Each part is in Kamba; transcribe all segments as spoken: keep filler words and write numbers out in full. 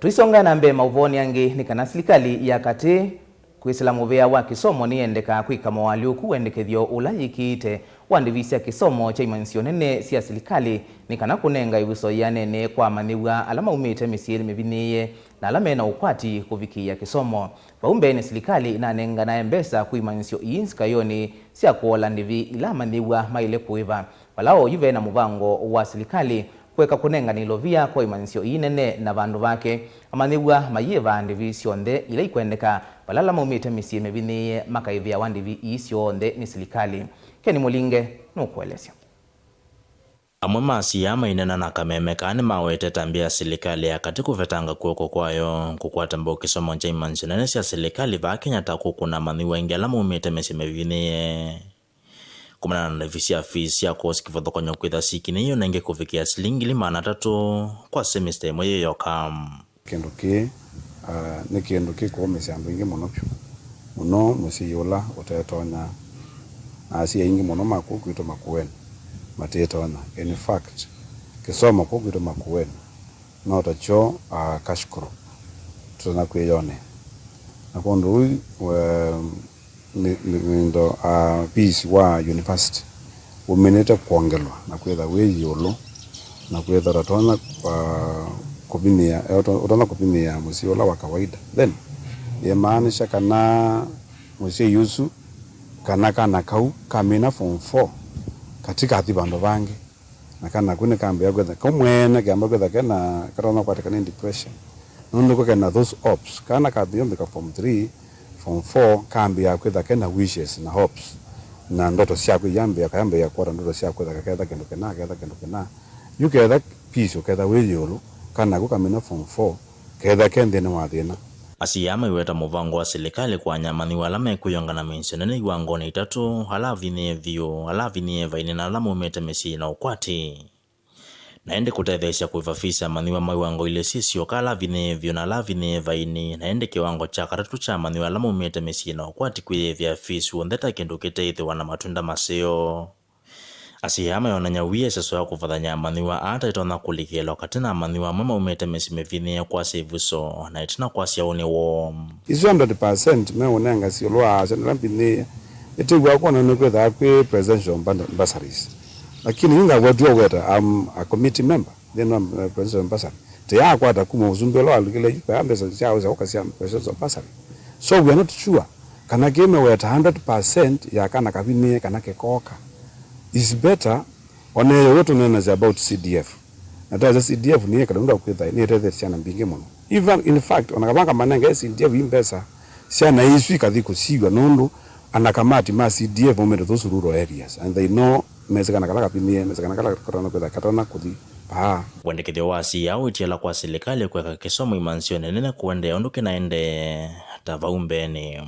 Tũisonga na mbee maũvoonĩ angĩ, nĩ kana silikalĩ ya katĩ kwĩsĩla mũvĩa wa kĩsomo nĩyendekaa kwĩka moalyũku wendekethyo ũla yĩkĩĩte wa ndĩvi sya kĩsomo kya imanyĩsyo nene sya silikalĩ, nĩ kana kũnenga ĩvuso yĩanene kwa amanyĩw'a ala maumĩte mĩsyĩ mĩvinyĩĩe na ala me na ũkwati kũvikĩĩa kĩsomo. Vau mbeenĩ, silikalĩ ĩnanenganae mbesa kwĩ imanyĩsyo ii nzikayonĩ sya kũola ndĩvi ila amanyĩw'a maĩle kũĩva. Vala oyu ve na mũvango wa silikalĩ kũeka kũnengana ilovia kwa imanyĩsyo ii nene, na vandũ vake, amanyĩw'a mayĩvaa ndĩvi syonthe ila ikwendeka, vala ala maumĩte mĩsyĩ mĩvinyĩĩe makaĩvĩawa ndĩvi ii syonthe nĩ silikalĩ. Ken Mũlinge nũkũelesya. Amwe ma asia maineena na kameme kaa nĩmawetete ambĩa ya silikalĩ ya katĩ kũvetanga kw'oko kwayo kũkwata mbau kĩsomo kya imanyĩsyo nene sya silikalĩ vaa Kenya ta kũkũna amanyĩw'a aingĩ ala maumĩte mĩsyĩ mĩvinyĩĩe. Kumana na ndĩvi sya fees sya kwosi kĩvathũkany'o kwĩtha sikinyĩĩo nengĩ kũvikĩa silingi ngili maana atatũ kwa semester ĩmwe yĩ yoka. Kĩndũ kĩĩ, ah, nĩ kĩndũ kĩkũũmĩsya andũ aingĩ mũno vyũ, mũno mũsyai ũla ũtetonya, na asyai aingĩ mũno ma kũu kwitũ Makueni matĩtonya. In fact, kĩsomo kũu kwitũ Makueni no takyo, ah, cash crop tũtana kwĩyonea. Na kwondũ ũu, we, mĩ-, mĩ-, mĩndo, ah, fees wa university ũminĩte kwongelwa na kwĩtha wĩ ĩũlũ, na kwĩtha ũtatonya, ah, kũvinyĩa, eh, ũta-, ũtonya kũvinyĩa mũsyĩ ũla wa kawaida, then yĩmaanisha kana mũsyai ũsu kana kana kau kamina form four katikathi vandũ vangĩ. Na kana kau nĩkambĩa kwĩtha, kau mwene kĩamba kwĩtha kena, katonya kwatĩka nĩ depression. Nũndũ kũ kena those hopes. Kana kathi yombĩka form three, form four, kambĩa kwĩtha kena wishes na hopes. Na ndoto syakwe iyambĩa, kayambĩa kwota ndoto sya kwĩtha kaketha kĩndũ kĩna, ketha kĩndũ kĩna. Yu ketha peace, ũketha wĩ ĩũlũ, kana kau kamina form four, ketha ke nthĩnĩ wa thĩna. Asia maiweta mũvango wa silikalĩ kũany'a amanyĩw'a ala mekwĩyonga na mĩisyo nene iwangonĩ itatũ, ala avinyĩĩe vyũ, ala avinyĩĩe vainĩ, na ala maumĩte mĩsyĩ na ũkwati. Na ĩndĩ kũtetheesya kũĩva fees ya amanyĩw'a ma iwango ilĩ syĩ syoka, ala avinyĩĩe vyũ na ala avinyĩĩe vainĩ, na ĩndĩ kĩwango kya katatũ kya amanyĩw'a ala maumĩte mĩsyĩ na ũkwati kwĩyĩvĩa fees w'onthe ta kĩndũ kĩteĩthĩwa na matunda maseo. Asia mayonany'a wia ĩseso ya kũvathany'a amanyĩw'a aa ta ĩtonya kũlikĩlwa katĩ na amanyĩw'a amwe maumĩte mĩsyĩ mĩvinyĩĩe kwasya ĩvuso, na ĩtina kwasya ũnĩ woo. Isu hundred percent meũnenga syĩlũ wa asyai ala mbinyĩĩe, ĩtĩw'a kwona nĩkwĩthaa kwĩ presidential bund-, bursaries. Lakini yu ngawetwa weta, I'm a committee member nthĩnĩ wa, eh, presidential bursary. Tĩyakwata kuma ũsumbĩ ũla walikile yu, kwa mbesa sya ũsya ũka sya presidential bursary. So we are not sure kana kĩ meweta hundred percent ya kana kavinyĩĩe kana kĩkoka. It's better, ona ĩyo tũneenasya about C D F. Na tasya C D F nĩ ĩkala nũndũ wa kwĩtha nĩĩtethetye syana mbingĩ mũno. Even, in fact, ona kavanga manenge C D F ii mbesa, syana isu ikathi kũsiw'a nũndũ ana kamati ma C D F maumĩte those rural areas, and they know mesĩ kana kala kavinyĩĩe, mesĩ kana kala katonya kwĩtha katonya kũthi vaa. Wendekethyo wa asia wĩtiala kwa silikalĩ kũeka kĩsomo imanyĩsyonĩ nene kũendeea ũndũ kĩnaendee ta vau mbeenĩ.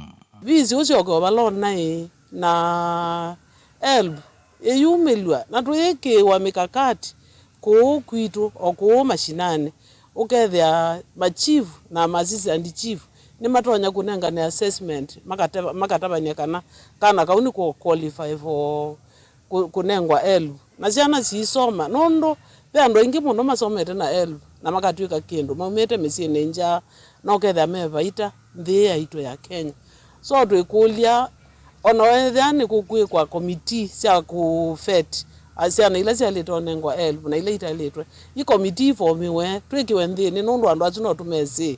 Fees ũsyokewa vala ũnaĩ na HELB ĩyumĩlw'a na tũyĩkĩĩwa mĩkakati kũũ kwitũ o kũũ mashinani, ũkethĩa ma chief na ma assistant chief nĩmatonya kũnengane assessment, makatava-, makatavany'a kana kana kau nĩ kũ qualify for kũ-, kũnengwa HELB. Na syana siisoma, nũndũ ve andũ aingĩ mũno masomete na HELB na makatw'ĩka kĩndũ maumĩte mĩsyĩnĩ ngya, na ũkethĩa me vaita nthĩ yaitũ ya Kenya. So twĩkũlya, ona ethĩa nĩkũkwĩkwa committee sya kũ vet, a, syana ila syaĩlĩte ũnengwa HELB na ila itaĩlĩtwe, i committee ifomiwe, twĩkĩwe nthĩnĩ, nũndũ andũ asu no tũmesĩ,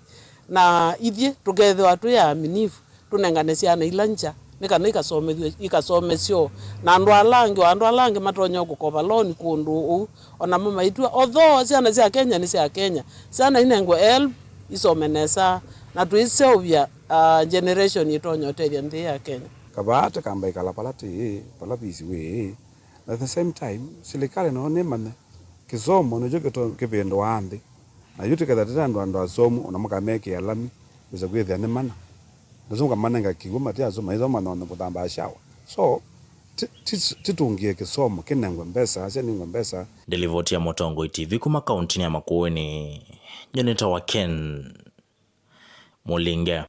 na ithyĩ tũkethĩwa twĩ aaminifu, tũnengane syana ila ngya nĩ kana ikasomethw'e, ikasomesyo na andũ ala angĩ, o andũ ala angĩ matonya kũkova loan kũndũ ũu, o namo maitw'a. Although syana sya Kenya nĩ sya Kenya, syana inengwe HELB, isome nesa, na tũiseũvya, ah, generation ĩtonya ũtethya nthĩ ya Kenya. Kavaa tũkamba ĩkala vala tĩĩ, vala fees wĩĩ. At the same time, silikalĩ no nĩmanye kĩsomo nĩkyo kĩto-, kĩvĩndũaa nthĩ. Na yu tũketha tũte andũ, andũ asomu, ona mũkamekĩa lami, wĩsa kwĩthĩa nĩ mana. Ndũsũnga manenga kĩw'ũ matiasoma, maisoma manone kũthambaa shower. So, ti-, ti-, titũngĩe kĩsomo, kĩnengwe mbesa, syanengwe mbesa. Ndĩlivoti ya Mũtongoi T V kuma kauntinĩ ya Makueni, nyie nĩtawa Ken Mũlinge.